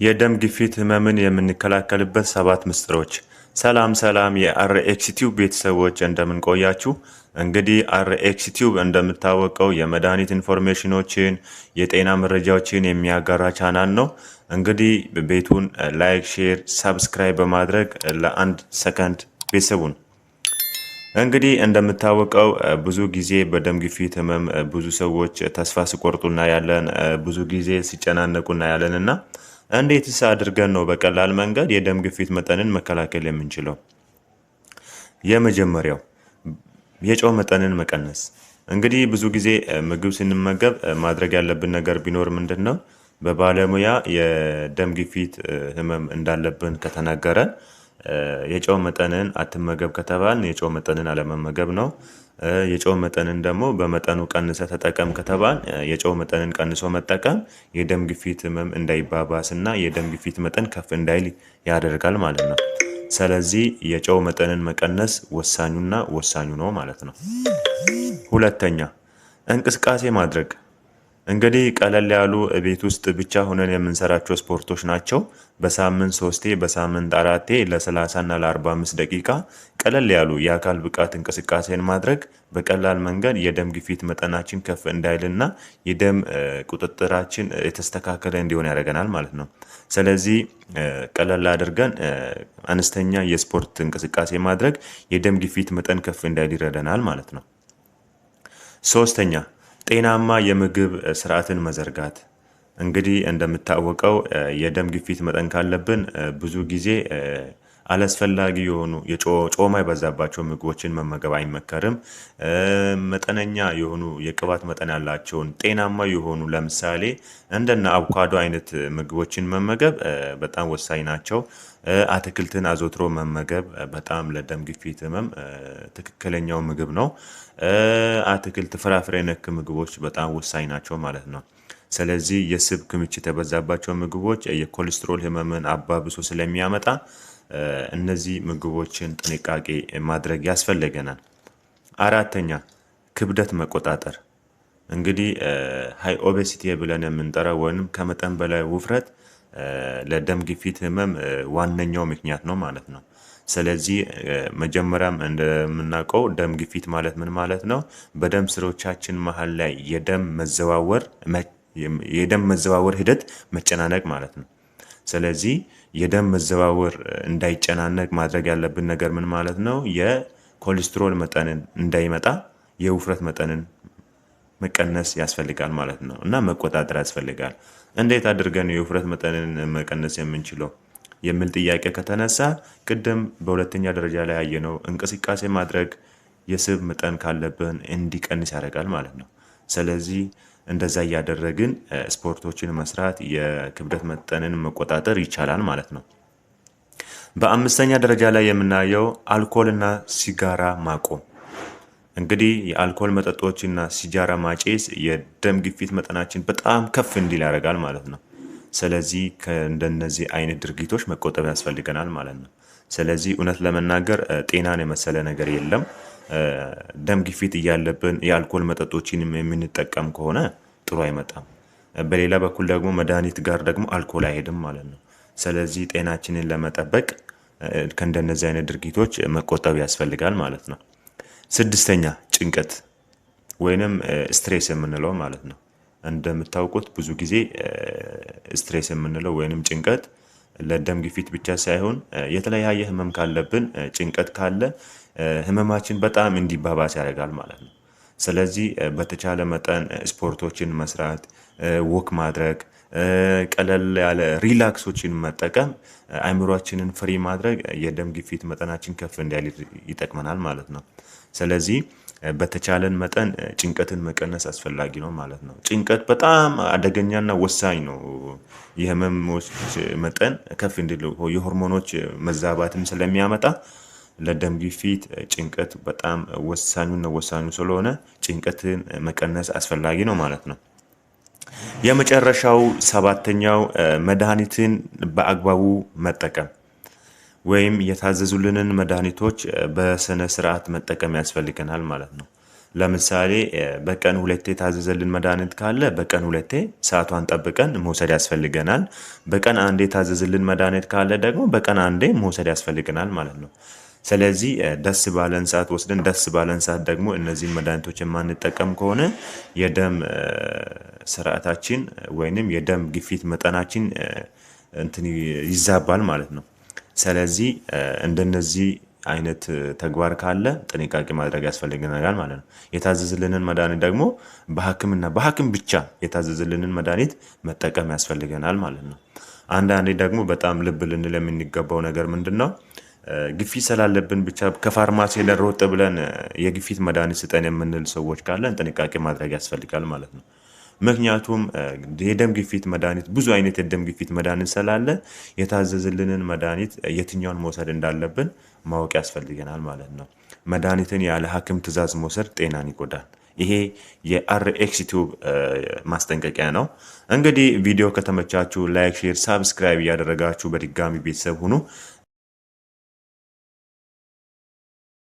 የደም ግፊት ህመምን የምንከላከልበት 7 ምስጢሮች። ሰላም ሰላም የአርኤክስ ቲዩብ ቤተሰቦች፣ እንደምን ቆያችሁ? እንግዲህ አርኤክስ ቲዩብ እንደምታወቀው የመድኃኒት information ኦችን፣ የጤና መረጃዎችን የሚያጋራ ቻናል ነው። እንግዲህ ቤቱን like፣ share፣ subscribe በማድረግ ለአንድ ሰከንድ ቤተሰቡን። እንግዲህ እንደምታወቀው ብዙ ጊዜ በደም ግፊት ህመም ብዙ ሰዎች ተስፋ ሲቆርጡ እናያለን። ብዙ ጊዜ ሲጨናነቁ እናያለን። እና እንዴትስ አድርገን ነው በቀላል መንገድ የደም ግፊት መጠንን መከላከል የምንችለው? የመጀመሪያው የጨው መጠንን መቀነስ። እንግዲህ ብዙ ጊዜ ምግብ ስንመገብ ማድረግ ያለብን ነገር ቢኖር ምንድን ነው? በባለሙያ የደም ግፊት ህመም እንዳለብን ከተነገረን የጨው መጠንን አትመገብ ከተባልን የጨው መጠንን አለመመገብ ነው። የጨው መጠንን ደግሞ በመጠኑ ቀንሰህ ተጠቀም ከተባል የጨው መጠንን ቀንሶ መጠቀም የደም ግፊት ህመም እንዳይባባስና የደም ግፊት መጠን ከፍ እንዳይል ያደርጋል ማለት ነው። ስለዚህ የጨው መጠንን መቀነስ ወሳኙና ወሳኙ ነው ማለት ነው። ሁለተኛ፣ እንቅስቃሴ ማድረግ። እንግዲህ ቀለል ያሉ ቤት ውስጥ ብቻ ሆነን የምንሰራቸው ስፖርቶች ናቸው። በሳምንት ሶስቴ፣ በሳምንት አራቴ ለ30 እና ለ45 ደቂቃ ቀለል ያሉ የአካል ብቃት እንቅስቃሴን ማድረግ በቀላል መንገድ የደም ግፊት መጠናችን ከፍ እንዳይልና የደም ቁጥጥራችን የተስተካከለ እንዲሆን ያደርገናል ማለት ነው። ስለዚህ ቀለል አድርገን አነስተኛ የስፖርት እንቅስቃሴ ማድረግ የደም ግፊት መጠን ከፍ እንዳይል ይረዳናል ማለት ነው። ሶስተኛ፣ ጤናማ የምግብ ስርዓትን መዘርጋት። እንግዲህ እንደምታወቀው የደም ግፊት መጠን ካለብን ብዙ ጊዜ አላስፈላጊ የሆኑ የጮማ የበዛባቸው ምግቦችን መመገብ አይመከርም። መጠነኛ የሆኑ የቅባት መጠን ያላቸውን፣ ጤናማ የሆኑ፣ ለምሳሌ እንደነ አቮካዶ አይነት ምግቦችን መመገብ በጣም ወሳኝ ናቸው። አትክልትን አዘውትሮ መመገብ በጣም ለደም ግፊት ህመም ትክክለኛው ምግብ ነው። አትክልት፣ ፍራፍሬ ነክ ምግቦች በጣም ወሳኝ ናቸው ማለት ነው። ስለዚህ የስብ ክምችት የበዛባቸው ምግቦች የኮሌስትሮል ህመምን አባብሶ ስለሚያመጣ እነዚህ ምግቦችን ጥንቃቄ ማድረግ ያስፈልገናል። አራተኛ፣ ክብደት መቆጣጠር። እንግዲህ high obesity ብለን የምንጠራው ወይም ከመጠን በላይ ውፍረት ለደም ግፊት ህመም ዋነኛው ምክንያት ነው ማለት ነው። ስለዚህ መጀመሪያም እንደምናውቀው ደም ግፊት ማለት ምን ማለት ነው? በደም ስሮቻችን መሀል ላይ የደም መዘዋወር ሂደት መጨናነቅ ማለት ነው። ስለዚህ የደም መዘዋወር እንዳይጨናነቅ ማድረግ ያለብን ነገር ምን ማለት ነው? የኮሌስትሮል መጠንን እንዳይመጣ የውፍረት መጠንን መቀነስ ያስፈልጋል ማለት ነው እና መቆጣጠር ያስፈልጋል። እንዴት አድርገን የውፍረት መጠንን መቀነስ የምንችለው የሚል ጥያቄ ከተነሳ ቅድም በሁለተኛ ደረጃ ላይ ያየነው እንቅስቃሴ ማድረግ የስብ መጠን ካለብን እንዲቀንስ ያደርጋል ማለት ነው። ስለዚህ እንደዛ እያደረግን ስፖርቶችን መስራት፣ የክብደት መጠንን መቆጣጠር ይቻላል ማለት ነው። በአምስተኛ ደረጃ ላይ የምናየው አልኮልና ሲጋራ ማቆም። እንግዲህ የአልኮል መጠጦችና ሲጃራ ማጨስ የደም ግፊት መጠናችን በጣም ከፍ እንዲል ያደርጋል ማለት ነው። ስለዚህ ከእንደነዚህ አይነት ድርጊቶች መቆጠብ ያስፈልገናል ማለት ነው። ስለዚህ እውነት ለመናገር ጤናን የመሰለ ነገር የለም። ደም ግፊት እያለብን የአልኮል መጠጦችን የምንጠቀም ከሆነ ጥሩ አይመጣም። በሌላ በኩል ደግሞ መድኃኒት ጋር ደግሞ አልኮል አይሄድም ማለት ነው። ስለዚህ ጤናችንን ለመጠበቅ ከእንደነዚህ አይነት ድርጊቶች መቆጠብ ያስፈልጋል ማለት ነው። ስድስተኛ፣ ጭንቀት ወይንም stress የምንለው ማለት ነው። እንደምታውቁት ብዙ ጊዜ stress የምንለው ወይንም ጭንቀት ለደም ግፊት ብቻ ሳይሆን የተለያየ ህመም ካለብን ጭንቀት ካለ ህመማችን በጣም እንዲባባስ ያደርጋል ማለት ነው። ስለዚህ በተቻለ መጠን ስፖርቶችን መስራት፣ walk ማድረግ፣ ቀለል ያለ relax ኦችን መጠቀም፣ አእምሯችንን free ማድረግ የደም ግፊት መጠናችን ከፍ እንዳይል ይጠቅመናል ማለት ነው። ስለዚህ በተቻለን መጠን ጭንቀትን መቀነስ አስፈላጊ ነው ማለት ነው። ጭንቀት በጣም አደገኛና ወሳኝ ነው። የህመሞች መጠን ከፍ እንዲል የሆርሞኖች መዛባትም ስለሚያመጣ ለደም ግፊት ጭንቀት በጣም ወሳኙና ወሳኙ ስለሆነ ጭንቀትን መቀነስ አስፈላጊ ነው ማለት ነው። የመጨረሻው ሰባተኛው መድኃኒትን በአግባቡ መጠቀም ወይም የታዘዙልንን መድኃኒቶች በስነ ስርዓት መጠቀም ያስፈልገናል ማለት ነው። ለምሳሌ በቀን ሁለቴ የታዘዘልን መድኃኒት ካለ በቀን ሁለቴ ሰዓቷን ጠብቀን መውሰድ ያስፈልገናል። በቀን አንዴ የታዘዘልን መድኃኒት ካለ ደግሞ በቀን አንዴ መውሰድ ያስፈልገናል ማለት ነው። ስለዚህ ደስ ባለን ሰዓት ወስደን ደስ ባለን ሰዓት ደግሞ እነዚህን መድኃኒቶች የማንጠቀም ከሆነ የደም ስርዓታችን ወይንም የደም ግፊት መጠናችን እንትን ይዛባል ማለት ነው። ስለዚህ እንደነዚህ አይነት ተግባር ካለ ጥንቃቄ ማድረግ ያስፈልገናል ማለት ነው። የታዘዝልንን መድኃኒት ደግሞ በሐኪምና በሐኪም ብቻ የታዘዝልንን መድኃኒት መጠቀም ያስፈልገናል ማለት ነው። አንዳንዴ ደግሞ በጣም ልብ ልንል የምንገባው ነገር ምንድን ነው? ግፊት ስላለብን ብቻ ከፋርማሲ ሄደን ሮጥ ብለን የግፊት መድኃኒት ስጠን የምንል ሰዎች ካለን ጥንቃቄ ማድረግ ያስፈልጋል ማለት ነው። ምክንያቱም የደም ግፊት መድኃኒት ብዙ አይነት የደም ግፊት መድኃኒት ስላለ የታዘዝልንን መድኃኒት የትኛውን መውሰድ እንዳለብን ማወቅ ያስፈልገናል ማለት ነው። መድኃኒትን ያለ ሐኪም ትዕዛዝ መውሰድ ጤናን ይጎዳል። ይሄ የአርኤክስ ቲዩብ ማስጠንቀቂያ ነው። እንግዲህ ቪዲዮ ከተመቻችሁ like፣ share፣ subscribe እያደረጋችሁ በድጋሚ ቤተሰብ ሁኑ።